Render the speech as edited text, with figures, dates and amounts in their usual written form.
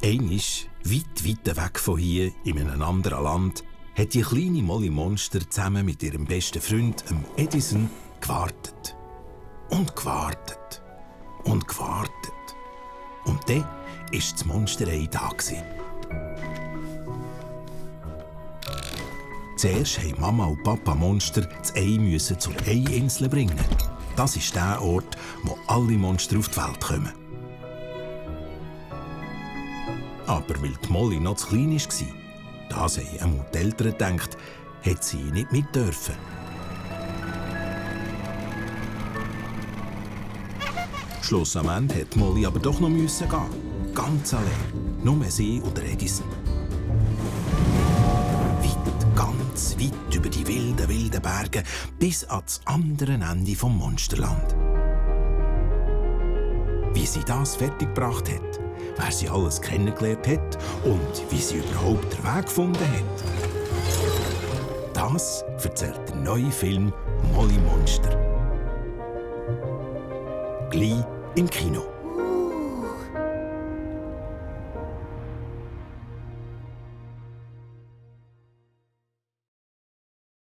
Einmal, weit weg von hier, in einem anderen Land, hat die kleine Molly Monster zusammen mit ihrem besten Freund, dem Edison, gewartet. Und gewartet. Und gewartet. Und dann war das Monsterei da. Zuerst mussten Mama und Papa Monster das Ei zur Eiinsel bringen. Das ist der Ort, wo alle Monster auf die Welt kommen. Aber weil die Molly noch zu klein war, das haben die Eltern gedacht, hat sie nicht mit dürfen. Schlussendlich musste Molly aber doch noch gehen. Ganz allein. Nur sie und der Edison. Weit, ganz weit über die wilden Berge bis ans andere Ende vom Monsterland. Wie sie das fertiggebracht hat, wer sie alles kennengelernt hat und wie sie überhaupt den Weg gefunden hat. Das erzählt der neue Film «Molly Monster». Gleich im Kino.